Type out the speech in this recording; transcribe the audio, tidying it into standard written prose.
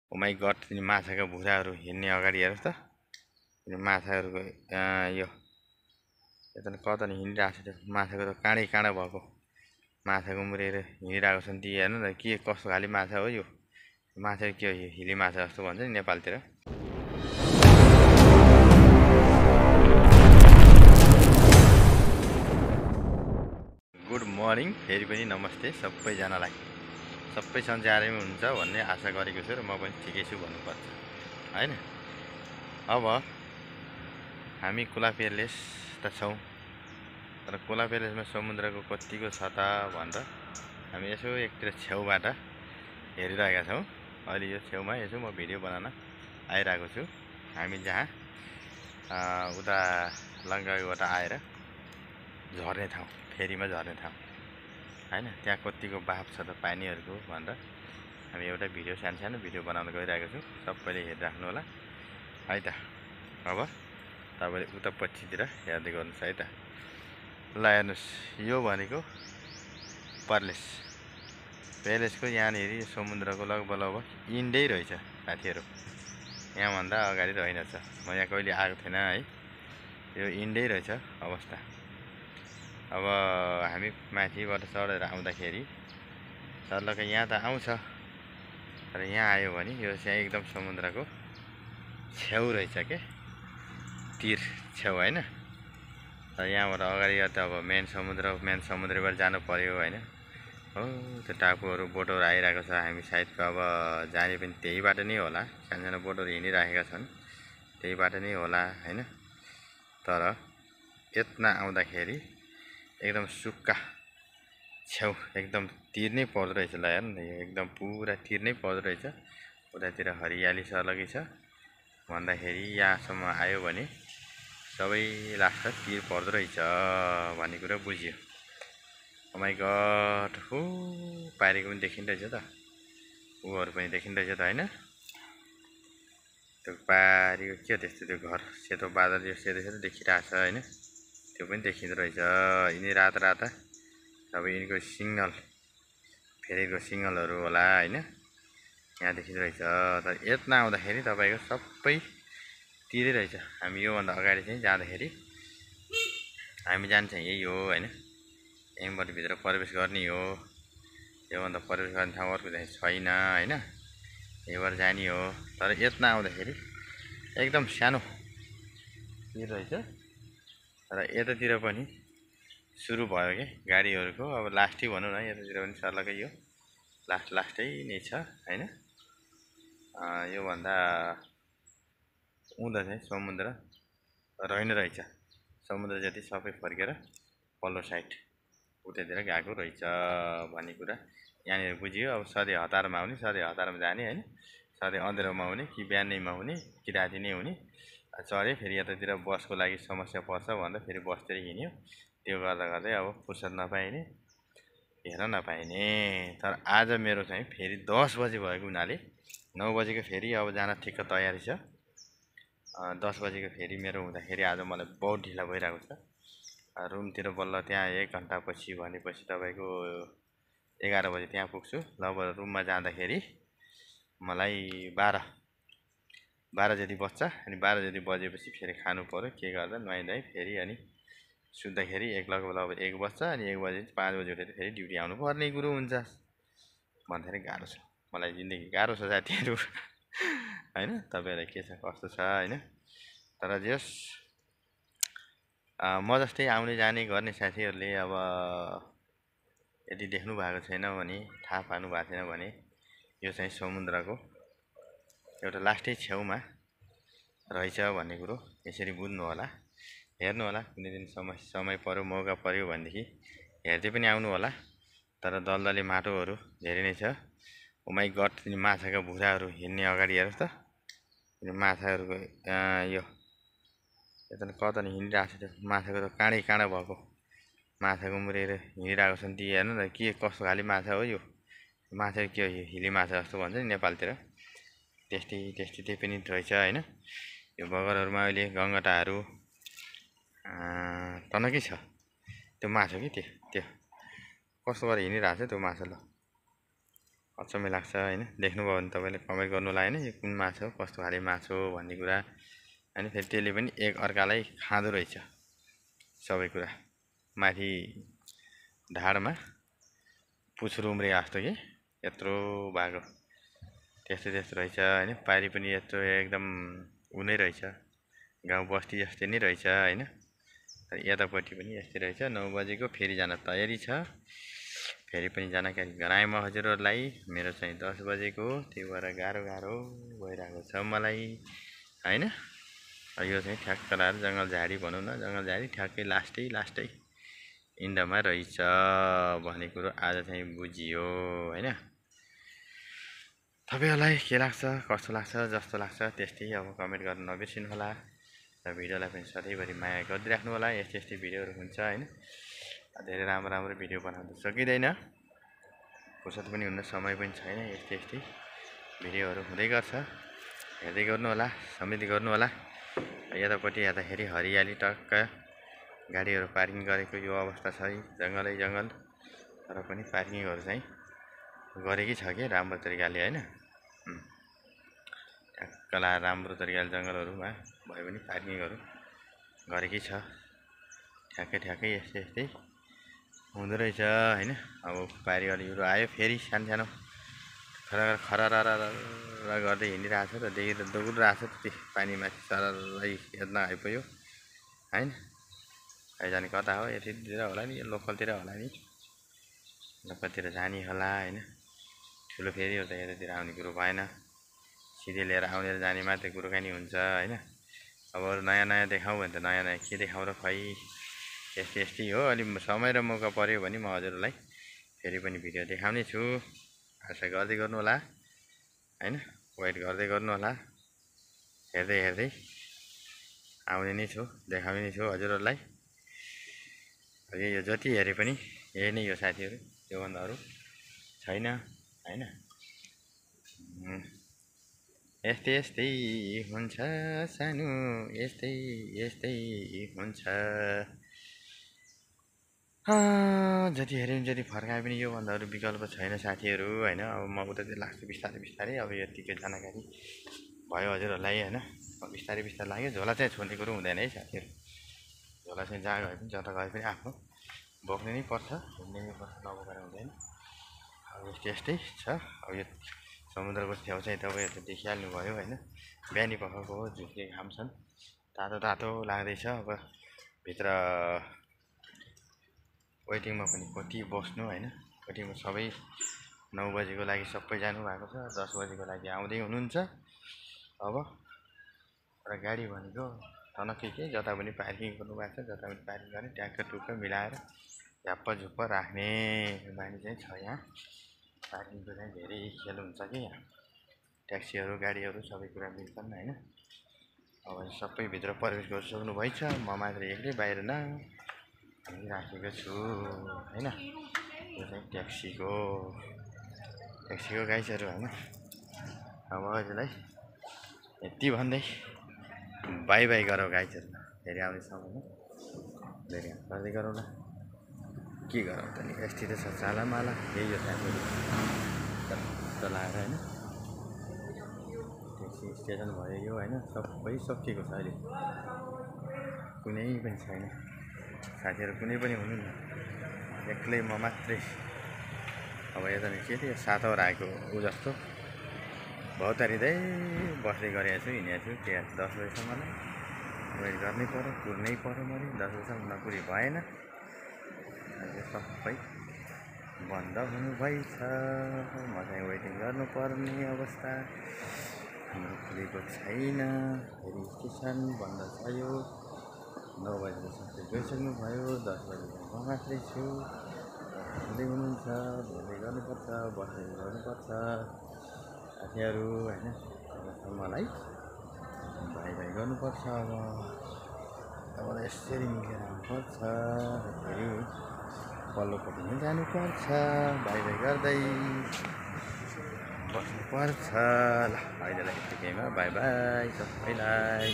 Oh my God, तिनी माछाका भुराहरू हिँड्ने अगाडि हेर्नुहोस् त। तिनी माछाहरूको यो यता कता नि हिँडिरहेको छ। त्यो माछाको त काँडै काँडा भएको माछाको मुरेर हिँडिरहेको छन् ती। हेर्नु न के कस्तो खाले माछा हो यो। माछा के हो यो, हिली माछा जस्तो भन्छ नि नेपालतिर। गुड मर्निङ, फेरि पनि नमस्ते सबैजनालाई। सबै सन्चै हुन्छ भन्ने आशा गरेको छु र म पनि ठिकै छु भन्नुपर्छ हैन। अब हामी कोलापेलेस त छौँ, तर कोलापेलेसमा समुद्रको कतिको छ त भनेर हामी यसो एकतिर छेउबाट हेरिरहेका छौँ। अहिले यो छेउमा यसो म भिडियो बनाउन आइरहेको छु। हामी जहाँ उता लङ्काबाट आएर झर्ने ठाउँ, फेरीमा झर्ने ठाउँ हैन। त्यहाँ कतिको बाफ छ त पानीहरूको भनेर हामी एउटा भिडियो, सानो भिडियो बनाउन गइरहेको छु। सबैले हेरिराख्नु होला है त। अब तपाईँले उता पछितिर हेर्दै गर्नुहोस् है त। ल हेर्नुहोस्, यो भनेको पर्लेस पेलेसको यहाँनिर समुद्रको लगभग इन्डै रहेछ साथीहरू। यहाँभन्दा अगाडि रहेनछ। म यहाँ कहिले आएको थिएन है। यो इन्डै रहेछ अवस्था। अब हामी माथिबाट चढेर आउँदाखेरि सर्लक्क यहाँ त आउँछ, तर यहाँ आयो भने यो चाहिँ एकदम समुद्रको छेउ रहेछ के, तीर छेउ हैन। तर यहाँबाट अगाडि त अब मेन समुद्रबाट जानु पर्यो हैन। हो त्यो टापुहरू बोटहरू आइरहेको छ। हामी सायद अब जाने पनि त्यही बाटो नै होला। सानो बोटहरू हिँडिरहेका छन्, त्यही बाटो नै होला हैन। तर यत्न आउँदाखेरि एकदम सुक्खा छेउ, एकदम तीर नै पर्दो रहेछ। ल हेर्नु न, यो एकदम पुरा तीर नै पर्दो रहेछ। उतातिर हरियाली सर्लगी छ भन्दाखेरि यहाँसम्म आयो भने सबै लास्ट तीर पर्दो रहेछ भन्ने कुरा बुझ्यो। ओ माई गड, हो पारेको पनि देखिँदैछ त, ऊहरू पनि देखिँदैछ त हैन। त्यो पारीको के हो त्यस्तो, त्यो घर सेतो बादल यो सेतो सेतो देखिरहेको छ हैन, त्यो पनि देखिँदो रहेछ। यिनी राता राता अब यिनीको सिग्नल, फेरीको सिग्नलहरू होला हैन, यहाँ देखिँदो रहेछ। तर यत्न आउँदाखेरि तपाईँको सबै तिरै रहेछ। हामी योभन्दा अगाडि चाहिँ जाँदाखेरि हामी जाने चाहिँ यही हो हैन। यहीँबाट भित्र प्रवेश गर्ने हो। योभन्दा प्रवेश गर्ने ठाउँ अर्को चाहिँ छैन हैन, यहीँबाट जाने हो। तर यत्न आउँदाखेरि एकदम सानो तीर रहेछ। र यतातिर पनि सुरु भयो के गाडीहरूको, अब लास्टै भनौँ न, यतातिर पनि सर्लकै यो लास्टै नै छ हैन। योभन्दा उँधो चाहिँ समुद्र रहेन रहेछ। समुद्र जति सबै फर्केर पल्लो साइड उतातिर गएको रहेछ भन्ने कुरा यहाँनिर बुझियो। अब सधैँ हतारमा आउने, सधैँ हतारमा जाने हैन, सधैँ अँध्यारोमा आउने कि बिहानैमा हुने कि राति नै हुने। चढ्यो फेरि यतातिर बसको लागि समस्या पर्छ भन्दा फेरि बसतिर हिँड्यो। त्यो गर्दा गर्दै अब फुर्सद नपाइने, हेर्न नपाइने। तर आज मेरो चाहिँ फेरि 10 बजे भएको हुनाले 9 बजेको फेरि अब जान ठिक्क तयारी छ। 10 बजेको फेरि मेरो हुँदाखेरि आज मलाई बहुत ढिला भइरहेको छ। रुमतिर बल्ल त्यहाँ 1 घन्टा पछि भनेपछि तपाईँको 11 बजे त्यहाँ पुग्छु। लगभग रुममा जाँदाखेरि मलाई 12 जति बज्छ। अनि 12 जति बजेपछि फेरि खानु पर्यो, के गर्दा नुहाइधुवाइ फेरि अनि सुत्दाखेरि लगभग 1 बज्छ। अनि 1 बजे 5 बजे उठेर फेरि ड्युटी आउनु पर्ने कुरो हुन्छ भन्दाखेरि गाह्रो छ मलाई। जिन्दगी गाह्रो छ साथीहरू हैन। तपाईँहरूलाई के छ कस्तो छ हैन। तर जस म जस्तै आउने जाने गर्ने साथीहरूले अब यदि देख्नु भएको छैन भने, थाहा पाउनु भएको छैन भने, यो चाहिँ समुद्रको एउटा लास्टै छेउमा रहेछ भन्ने कुरो यसरी बुझ्नु होला, हेर्नु होला। कुनै दिन समय पर्यो, मौका पर्यो भनेदेखि हेर्दै पनि आउनु होला। तर दलदले माटोहरू धेरै नै छ। ओ माई गड, तिनी माछाका भुराहरू हिँड्ने अगाडि हेर्नुहोस् त। तिनी माछाहरूको यो यता कता नि हिँडिरहेको छ। त्यो माछाको त काँडै काँडा भएको माछाको मुरेर हिँडिरहेको छन् ती। हेर्नु न के कस्तो खाले माछा हो यो। माछा के हो यो, हिली माछा जस्तो भन्छ नि नेपालतिर, त्यही पनि रहेछ हैन। यो बगरहरूमा अहिले गङ्गटाहरू टनकै छ। त्यो माछा कि त्यो कस्तो गरेर हिँडिरहेको छ त्यो माछा। ल अचम्मै लाग्छ होइन। देख्नुभयो भने तपाईँले कमेन्ट गर्नु होला होइन, यो कुन माछा हो, कस्तो खाले माछा हो भन्ने कुरा होइन। फेरि त्यसले पनि एक अर्कालाई खाँदो रहेछ सबै कुरा। माथि ढाडमा पुछ्रुम्रे जस्तो कि यत्रो भएको त्यस्तो त्यस्तो रहेछ होइन। पारी पनि यत्रो एकदम उनै रहेछ, गाउँ बस्ती जस्तै नै रहेछ होइन। यतापट्टि पनि यस्तै रहेछ। 9 बजेको फेरि जान तयारी छ, फेरि पनि जानकारी गराएँ म हजुरहरूलाई। मेरो चाहिँ 10 बजेको, त्यही भएर गाह्रो गाह्रो भइरहेको छ मलाई होइन। यो चाहिँ ठ्याक्क लाएर जङ्गल झाडी भनौँ न, जङ्गल झाडी ठ्याक्कै लास्टै इन्डमा रहेछ भन्ने कुरो आज चाहिँ बुझियो होइन। तपाईँहरूलाई के लाग्छ, कस्तो लाग्छ, जस्तो लाग्छ त्यस्तै अब कमेन्ट गर्न नबिर्सिनु होला र भिडियोलाई पनि सधैँभरि माया गरिदिइराख्नु होला। यस्तै भिडियोहरू हुन्छ होइन। धेरै राम्रो भिडियो बनाउनु सकिँदैन, फुर्सद पनि हुन्न, समय पनि छैन। यस्तै भिडियोहरू हुँदै गर्छ, हेर्दै गर्नु होला, समेत गर्नु होला। यतापट्टि हेर्दाखेरि हरियाली टक्क गाडीहरू पार्किङ गरेको यो अवस्था छ, जङ्गलै जङ्गल। तर पनि पार्किङहरू चाहिँ गरेकै छ कि राम्रो तरिकाले होइन। ठ्याक्क लाएर राम्रो तरिकाले जङ्गलहरूमा भयो भने पार्किङहरू गरेकै छ। ठ्याक्कै यस्तै हुँदो रहेछ होइन। अब पारी अलिकति आयो, फेरि सानो खरर गर्दै हिँडिरहेको छ र देखि त दौडिरहेको छ। त्यति पानीमाथि सररै हेर्न आइपुग्यो होइन। जाने कता हो, यतितिर होला नि, लोकलतिर होला नि, लोकलतिर जाने होला होइन। ठुलो फेरि हो त, यतातिर आउने कुरो भएन। सिधै लिएर आउने र जाने मात्रै कुरोकानी हुन्छ होइन। अब अरू नयाँ देखाउँ भने त नयाँ के देखाउँ र खै। यस्तै हो। अलि समय र मौका पऱ्यो भने म हजुरहरूलाई फेरि पनि भिडियो देखाउने छु। आशा गर्दै गर्नु होला होइन, वेट गर्दै गर्नु होला। हेर्दै आउने नै छु, देखाउने नै छु हजुरहरूलाई। यो जति हेरे पनि यही नै हो साथीहरू, योभन्दा अरू छैन होइन। यस्तै हुन्छ सानो, यस्तै हुन्छ। जति हेऱ्यो पनि जति फर्काए पनि योभन्दा अरू विकल्प छैन साथीहरू होइन। अब म उतातिर लाग्छु बिस्तारै। अब यतिकै जानकारी भयो हजुरहरूलाई होइन। बिस्तारै लाग्यो। झोला चाहिँ छोड्ने कुरो हुँदैन है साथीहरू। झोला चाहिँ जहाँ गए पनि जता गए पनि आफ्नो बोक्ने नै पर्छ, हिँड्ने नै पर्छ, नबोकेर हुँदैन। अब यस्तै छ। अब यो समुद्रको छेउ चाहिँ तपाईँहरूले देखिहाल्नु भयो होइन। बिहानी पखको झुक्के घाम छन्, तातो लाग्दैछ। अब भित्र वेटिङमा पनि कति बस्नु होइन। वेटिङमा सबै 9 बजेको लागि सबै जानुभएको छ, 10 बजेको लागि आउँदै हुनुहुन्छ। अब र गाडी भनेको टनक्कै के जता पनि पार्किङ गर्नुभएको छ, जता पनि पार्किङ गर्ने ट्याक्क मिलाएर झ्याप्प राख्ने बानी चाहिँ छ यहाँ। पार्किङको चाहिँ धेरै खेल हुन्छ कि यहाँ। ट्याक्सीहरू गाडीहरू सबै कुरा मिल्छन् होइन। अब सबै भित्र प्रवेश गरिसक्नु भएछ, म मात्र एक्लै बाहिर राखेको छु होइन। यो चाहिँ ट्याक्सीको गाइजहरू होइन। अब हजुरलाई यति भन्दै बाई गरौँ गाइजहरू, फेरि आउने समयमा धेरै गर्दै गरौँला। के गरौँ त नि, यस्तै त छ चालामाला। यही हो साथीहरू चलाएर होइन। ट्याक्सी स्टेसन भयो यो होइन, सबै सकिएको छ अहिले, कुनै पनि छैन साथीहरू, कुनै पनि हुनुहुन्न, एक्लै म मात्रै। अब यता के थियो, 7 आवर आएको ऊ जस्तो भौतारिँदै बस्दै गरेको छु, हिँडेको छु। के 10 बजीसम्मलाई वेट गर्नै पऱ्यो, कुर्नै पऱ्यो मैले। 10 बजीसम्म नकुरी भएन। सबै बन्द हुनुभएछ, म चाहिँ वेटिङ गर्नुपर्ने अवस्था। हाम्रो खुलेको छैन, फेरि स्टेसन बन्द छ। यो 9 बजेको सबै गइसक्नु भयो, 10 बजेको म मात्रै छु। हुँदै हुनुहुन्छ, भेट्दै गर्नुपर्छ, बस्दै गर्नुपर्छ साथीहरू होइन। मलाई बाई गर्नुपर्छ। अब यसरी मिलेर आउनुपर्छ, फेरि पल्लोपट्टि नै जानुपर्छ, बाई गर्दै बस्नुपर्छ। ल अहिलेलाई यतिकैमा बाई सबैलाई।